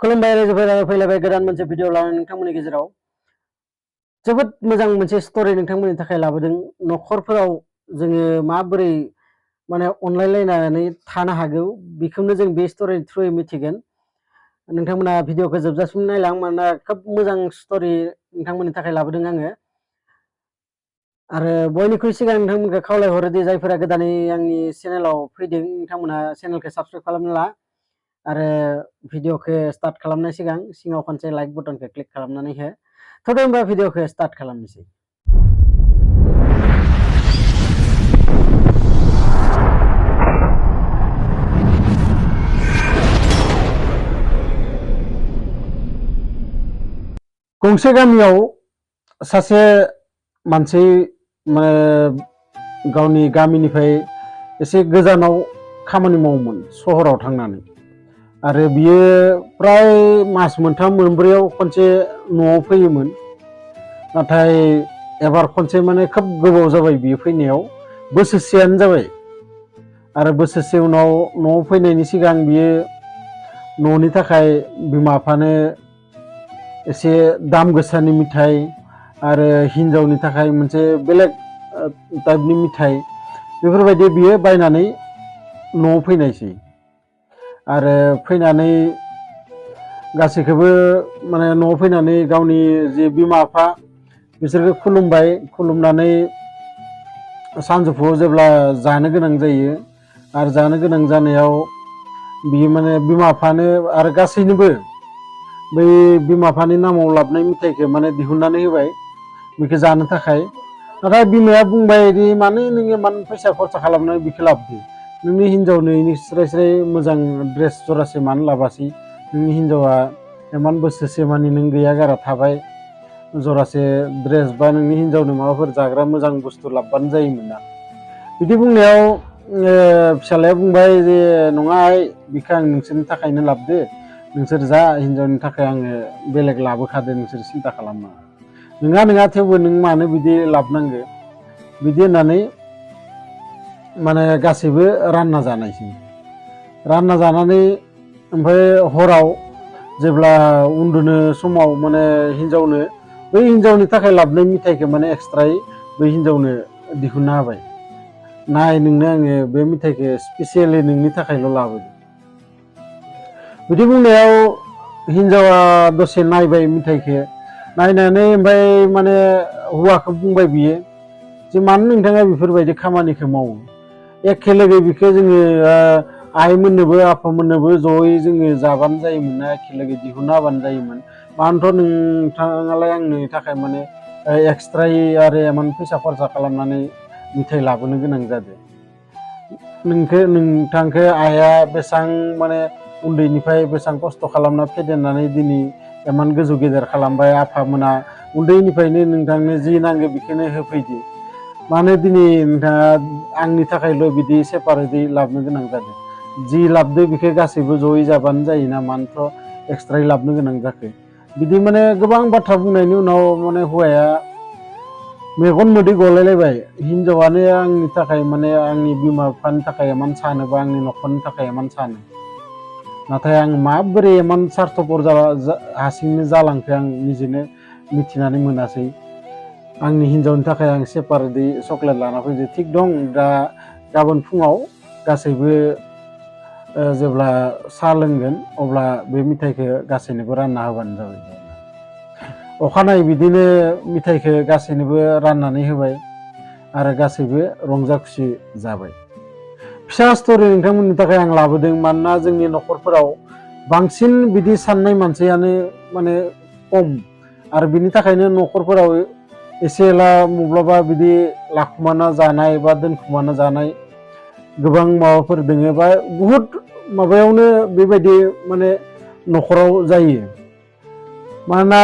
खुलुमबाय रायजोफोरा फैलायबाय गोदान मोनसे भिडिअ लानानै नोंथांमोननि गेजेराव जोबोद मोजां मोनसे स्ट'रि नोंथांमोननि थाखाय लाबोदों। न'खरफोराव जोङो माबोरै माने अनलायलायनानै थानो हागौ बेखौनो जों बे स्ट'रिनि थ्रुयै मिथिगोन। नोंथांमोना भिडिअखौ जोबजासिम नायलां, मानोना खोब मोजां स्ट'रि नोंथांमोननि थाखाय लाबोदों आङो। आरो बयनिख्रुइ सिगां नोंथांमोनखौ खावलायहरो दि जायफोरा गोदानै आंनि चेनेलाव फैदों नोंथांमोना चेनेलखौ साबस्क्राइब खालामना ला आरो भिडिअखौ स्टार्ट खालामनाय सिगां सिङाव खनसे लाइक बटनखौ क्लिक खालामनानै हो। थ' दे होमबा भिडिअखौ स्टार्ट खालामनोसै। गंसे गामियाव सासे मानसि गावनि गामिनिफ्राय एसे गोजानाव खामानि मावोमोन सहराव थांनानै, आरो बियो प्राय मास मोनथाम मोनब्रैयाव खनसे न'आव फैयोमोन। नाथाय एबार खनसे माने खोब गोबाव जाबाय बियो फैनायाव, बोसोरसेयानो जाबाय। आरो बोसोरसे उनाव न'आव फैनायनि सिगां बियो न'नि थाखाय बिमा बिफानो एसे दाम गोसानि मिथाइ आरो हिन्जावनि थाखाय मोनसे बेलेग टाइपनि मिथाइ बेफोरबायदि बियो बायनानै न'आव फैनायसै। आरो फैनानै गासैखौबो माने न'आव फैनानै गावनि जे बिमा बिफा बिसोरखौ खुलुमबाय। खुलुमनानै सानजौफुआव जेब्ला जानो गोनां जायो, आरो जानो गोनां जानायाव बियो माने बिमा बिफानो आरो गासैनोबो बै बिमा बिफानि नामाव लाबोनाय मिथाइखौ माने दिहुननानै होबाय बेखौ जानो थाखाय। नाथाय बिमाया बुंबाय दि मानो नोङो इमान फैसा खरसा खालामनानै बेखौ लाबोदो, नोंनि हिन्जावनो स्राय स्राय मोजां ड्रेस जरासे मानो लाबासै, नोंनि हिन्जावा इमान बोसोरसे मानि नों गैया गारा थाबाय, जरासे ड्रेस बा नोंनि हिन्जावनो माबाफोर जाग्रा मोजां बुस्थु लाबोबानो जायोमोन ना। बिदि बुंनायाव फिसालाया बुंबाय जे नङा बिखौ आं नोंसोरनि थाखायनो लाबोदो, नोंसोर जा, हिन्जावनि थाखाय आङो बेलेग लाबोखादो, नोंसोर सिन्था खालामनाङा। नङा थेवबो नों मानो बिदि लाबोनांगो बिदि होननानै माने गासैबो रानना जानायसै। रानना जानानै ओमफ्राय हराव जेब्ला उन्दुनो समाव माने हिन्जावनो बै हिन्जावनि थाखाय लाबोनाय मिथाइखौ माने एक्सट्रायै बै हिन्जावनो दिहुनना होबाय। नाय नोंनो आङो बे मिथाइखौ स्पेसियेलि नोंनि थाखायल' लाबोदो। बिदि बुंनायाव हिन्जावा दसे नायबाय मिथाइखौ, नायनानै ओमफ्राय माने हौवाखौ बुंबाय बियो जे मानो नोंथाङा बेफोरबायदि खामानिखौ मावो, एखे लोगो बेखौ जोङो आइमोननोबो आफामोननोबो जयै जोङो जाबानो जायोमोन ना, एखे लोगो दिहुनना होबानो जायोमोन। मानोथ' नोंथाङालाय आंनि थाखाय माने एक्सट्रायै आरो इमान फैसा खरसा खालामनानै मिथाइ लाबोनो गोनां जादों। नोंथांखौ आइया बेसेबां माने उन्दैनिफ्राय बेसेबां खस्थ' खालामना फेदेरनानै दिनै इमान गोजौ गेदेर खालामबाय, आफामोना उन्दैनिफ्रायनो नोंथांनो जि नांगौ बेखौनो होफैदो, मानो दिनै नोंथाङा आंनि थाखायल' बिदि सेपारेटै लाबोनो गोनां जादों। जि लाबोदो बेखौ गासैबो जयै जाबानो जायोना, मानोथ' एक्सट्रायै लाबोनो गोनां जाखो। बिदि माने गोबां बाथ्रा बुंनायनि उनाव माने हौवाया मेगन मोदै गलायलायबाय। हिन्जावानो आंनि थाखाय माने आंनि बिमा बिफानि थाखाय इमान सानोबा, आंनि न'खरनि थाखाय इमान सानो, नाथाय आं माबोरै इमान सार्थपर हारसिंनो जालांखो आं निजेनो मिथिनानै मोनासै। आंनि हिन्जावनि थाखाय आं सेपारेटै चक्लेट लाना फैदो, थिग दं, दा गाबोन फुङाव गासैबो जेब्ला साहा लोंगोन अब्ला बे मिथाइखौ गासैनोबो रानना होबानो जाबाय। अखानायै बिदिनो मिथाइखौ गासैनोबो राननानै होबाय आरो गासैबो रंजा खुसि जाबाय। फिसा स्ट'रि नोंथांमोननि थाखाय आं लाबोदों, मानोना जोंनि न'खरफोराव बांसिन बिदि साननाय मानसियानो माने खम, आरो बिनि थाखायनो न'खरफोराव एसे एला माब्लाबा बिदि लाखुमाना जानाय बा दोनखुमाना जानाय गोबां माबाफोर दोङो, बा बुहुद माबायावनो बेबायदि माने न'खराव जायो। मानोना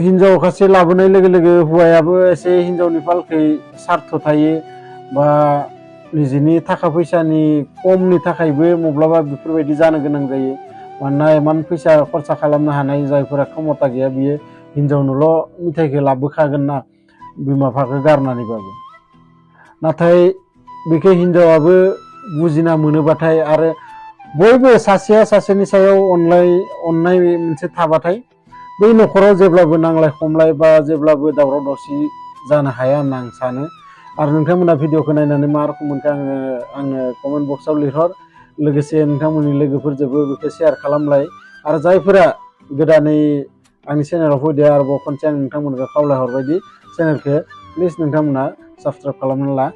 हिन्जाव खासे लाबोनाय लोगो लोगो हौवायाबो एसे हिन्जावनि फालखै सार्थ थायो, बा निजेनि थाखा फैसानि खमनि थाखायबो माब्लाबा बेफोरबायदि जानो गोनां जायो। मानोना इमान फैसा खरसा खालामनो हानाय जायफोरा क्षमता गैया बियो हिन्जावनोल' मिथाइखौ लाबोखागोन ना, बिमा बिफाखौ गारनानैबाबो। नाथाय बेखौ हिन्जावाबो बुजिना मोनोबाथाय आरो बयबो सासेया सासेनि सायाव अननाय मोनसे थाबाथाय बै न'खराव जेब्लाबो नांलाय खमलाय बा जेब्लाबो दावराव दावसि जानो हाया होनना आं सानो आरो नोंथांमोना भिडिअखौ नायनानै मा रोखोम मोनखो आंनो कमेन्ट बक्सआव लिरहर लोगोसे नोंथांमोननि लोगोफोरजोंबो बेखौ शेयार खालामलाय आरो जायफोरा गोदानै आंनि चेनेलाव फैदो आरोबाव खनसे आं नोंथांमोनखौ खावलायहरबायदि चेनेलखौ प्लिज नोंथांमोना साबस्क्राइब खालामना ला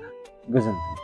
गोजोन्थों।